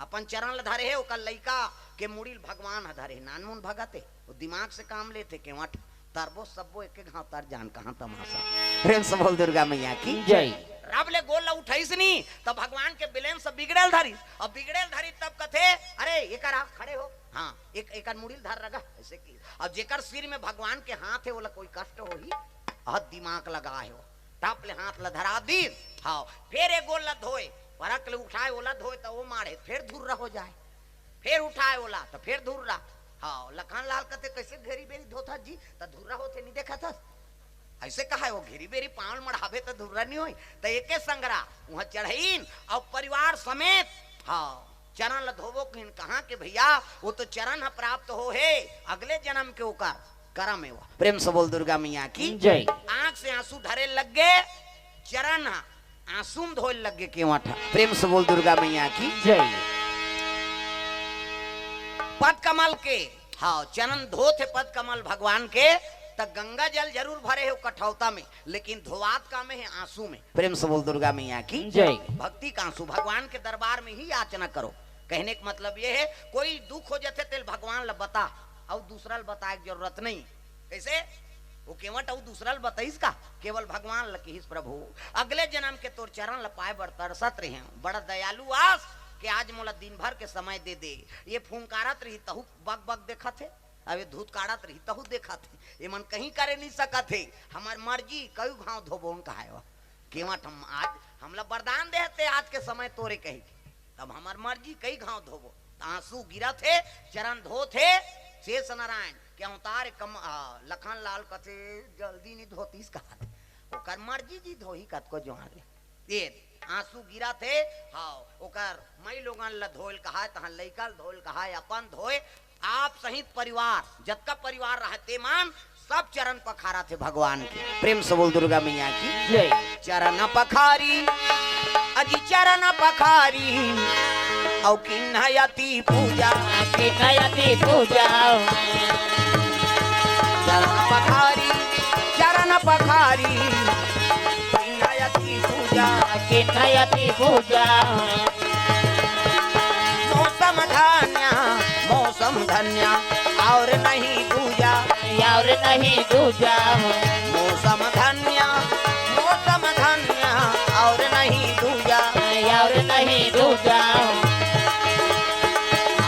अपन चरण ल धरे हे, ओकर लइका के मुड़ी ल भगवान ह धरे हे। नानमुन भगत हे, ओ दिमाग से काम लेथे, केवट तरबो सब्बो एके घांव तर जान, कहाँ तमाशा। प्रेम से बोल दुर्गा मैया की। जय। रब ले गोल ल उठाइस नी, त भगवान के बिलेंस बिगड़े ल धरिस। अब बिगड़े ल धरिस तब कथे, "अरे, एकर आ, खड़े हो।" हाँ, एक, एकर मुड़ी ल धर रगा, अइसे की। अब जेकर सिर में भगवान के हाथ हे, ओला कोई कष्ट होही? अह दिमाग लगाए हो। टप ले हाथ ल धरा दिस, हाँ, फेर ए गोल ल धोए, परक ले उठाए, ओला धोए, त ओ माढ़े, फेर धुर्रा हो जाए। फेर उठाए ओला, त फेर धुर्रा। हाँ, लखन लाल कथे, "कइसे घेरी बेरी धोथस जी? त धुर्रा होथे, नहीं देखथस?" अइसे कहाय, ओ घेरी बेरी पाँव ल मड़ाबे त धुर्रा नहीं होई। त एके संघरा उहाँ चढ़इन अउ परिवार समेत, हाँ, चरण ल धोबो कहिन। कहाँ के भैया, ओ तो चरण ह प्राप्त हो हे, अगले जनम के ओकर करम हे वो। प्रेम से बोल दुर्गा मैया की। जय। आँख से आँसू ढरे लग गे, चरण ह आँसू म धोए लग गे केवट ह। प्रेम से बोल दुर्गा मैया की। जय। पद कमल के, हाँ, चरण धोत हे पद कमल भगवान के, त गंगा जल जरूर भरे हे ओ कठौता में, लेकिन धोवात का में हे? आँसू में। प्रेम से बोल दुर्गा मैया की। जय। भक्ति का आँसू, भगवान के दरबार में ही याचना करो। कहने का मतलब ये हे, कोई दुख हो जाथे तेल भगवान ल बता, अउ दूसरा ल बताए के जरूरत नहीं। कइसे? ओ केवट अउ दूसरा ल बताइस का? केवल भगवान ल किहिस, "प्रभु, अगले जनम के तोर चरण ल पाए बर तरसत रेहेंव, बड़ा दयालु अस के आज मोला दिन भर के समय दे दे।" ये फुंकारत रही तहू बक बक देखत हे, अब ये धूत काढ़त रही तहू देखत हे, एमन कहीं करे नहीं सकत हे, हमर मर्जी कयू घांव धोबो कहाय। केवट हम आज, हमला वरदान दे हे ते आज के समय तोरे कही के, तब हमर मर्जी कई घांव धोबो। त आंसू गिरत हे, चरण धोत हे, शेष नारायण के अवतार कम, आ, लखन लाल कथे जल्दी नहीं धोतीस कहत। ओकर मर्जी जी धोही कतको जोहार ले। ये आंसू गिरत हे, हाँ, ओकर मई लोगन ल धोयल कहाय, तहां लइका ल धोयल कहाय, अपन धोय, आप सहित परिवार, जतका परिवार रहय ते मन, सब चरण पखारत हे भगवान के। प्रेम से बोल दुर्गा मैया की। जय। चरण पखारी, अजी चरण पखारी, अउ किन्हयती पूजा। किन्हयती पूजा। चरण पखारी, चरण पखारी, किन्हयती पूजा। किन्हयती पूजा। मौसम धन्य, मौसम धन्य, और नहीं दूजा। और नहीं दूजा। मौसम धन्य, मौसम धन्य, और नहीं दूजा। और नहीं दूजा।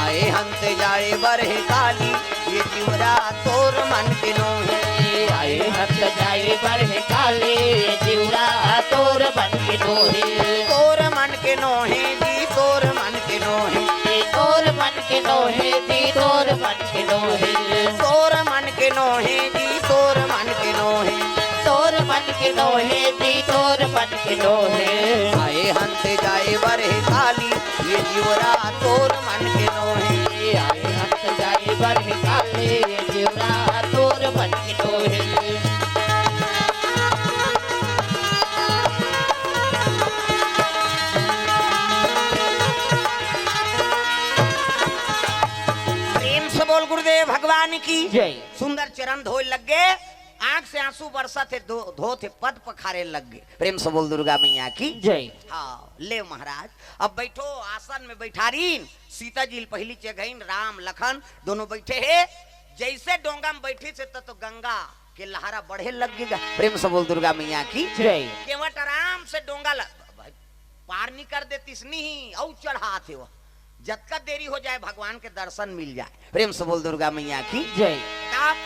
आए हंत जाए बरह काली, ये जिउरा तोर मन के नोहे। आए हंत जाए बरह काली, ये जिउरा तोर मन के नोहे। तोर मन के नोहे जी, तोर मन के नोहे। तोर मन के नोहे जी, तोर मन के नोहे। तोर मन के नोहे जी, तोर मन के नोहे। तोर मन के नोहे जी, तोर मन के नोहे। आए हंत जाए बरह काली, ये जिउरा तोर मन के नोहे। आए हंत जाए बरह काली, ये जिउरा तोर मन के नोहे। प्रेम से बोल गुरुदेव भगवान की। जय। सुंदर चरण धोए लग गे। आंख से आंसू बरसत हे, धो-, धोत हे, पद पखारे लग गे। प्रेम से बोल दुर्गा मैया की। जय। हाँ, ले महाराज, अब बैठो, आसन में बैठारीन। सीता जी ल पहिली चघइन, राम लखन दोनों बैठे हे। जैसे डोंगा में बैठी से त तो गंगा के लहरा बढ़े लग गे गा। प्रेम से बोल दुर्गा मैया की। जय। केवट आराम से डोंगा ल, भाई, पार नहीं कर देतिस नहीं, अउ चढ़ात हे वो। जतका देरी हो जाए, भगवान के दर्शन मिल जाए। प्रेम से बोल दुर्गा मैया की। जय। तब,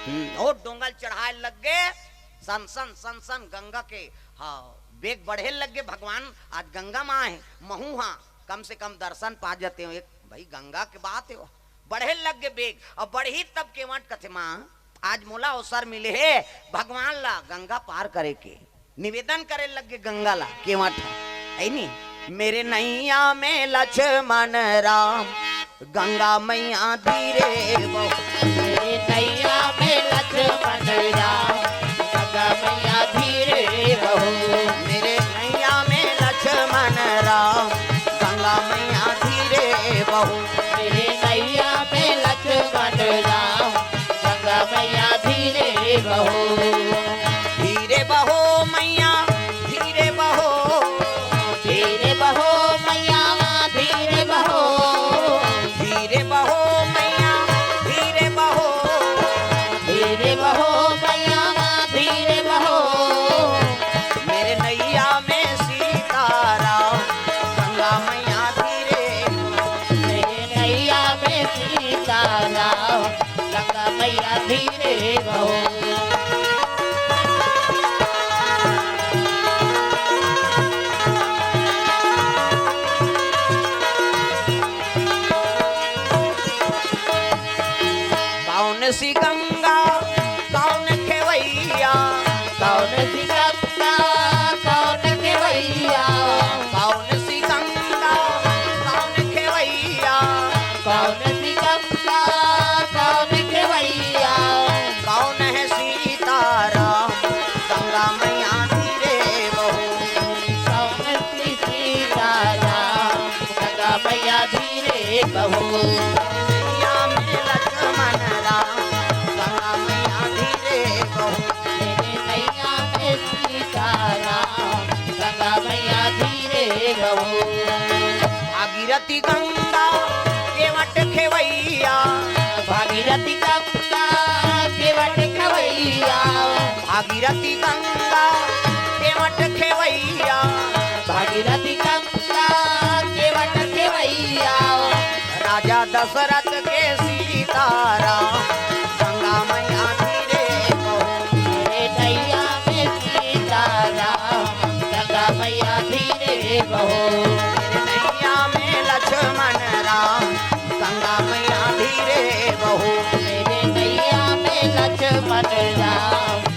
हम्म, ओ डोंगा ल चढ़ाए लग गे, सन सन, सन सन गंगा के, हाँ, बेग बढ़े लग गे। भगवान आज गंगा माँ हे, महू हाँ, कम से कम दर्शन पा जाते हो। एक भाई गंगा के बात हे वो। बढ़े लग गे बेग, अउ बढ़ही तब केवट कथे, माँ, आज मोला अवसर मिले हे भगवान ला गंगा पार करे के। निवेदन करे लग गे गंगा ला केवट ह, है नी? मेरे नैया में लक्ष्मण राम, गंगा मैया धीरे बहो। मेरे नैया में लक्ष्मण राम, गंगा मैया धीरे बहो। मेरे नैया में लक्ष्मण राम, गंगा मैया धीरे बहो। मेरे नैया में लक्ष्मण राम, गंगा मैया धीरे बहो। धीरे बहो मैया, धीरे बहो। धीरे बहो मैया, धीरे बहो। धीरे बहो मैया, धीरे बहो। धीरे बहो मैया, धीरे बहो। मेरे नैया में सीताराम, गंगा मैया धीरे। मेरे नैया में सीताराम, गंगा मैया धीरे बहो। कौन सी गंगा, कौन खेवैया? कौन सी गंगा, कौन खेवैया? कौन सी गंगा, कौन खेवैया? कौन सी गंगा, कौन खेवैया? कौन है सीताराम, गंगा मैया धीरे बहो। कौन सी सीताराम, गंगा मैया धीरे बहो। नैया में लक्ष्मण राम, गंगा मैया धीरे बहो। मेरे नैया में सीताराम, गंगा मैया धीरे बहो। भागीरथी गंगा केवट खेवैया। भागीरथी गंगा केवट खेवैया। भागीरथी गंगा केवट खेवैया। भागीरथी गंगा केवट खेवैया। राजा दशरथ के सीताराम, गंगा मैया धीरे बहो। मेरे नैया में सीताराम, गंगा मैया धीरे बहो। मेरे नैया में लक्ष्मण राम, गंगा मैया धीरे बहो। मेरे नैया में लक्ष्मण राम,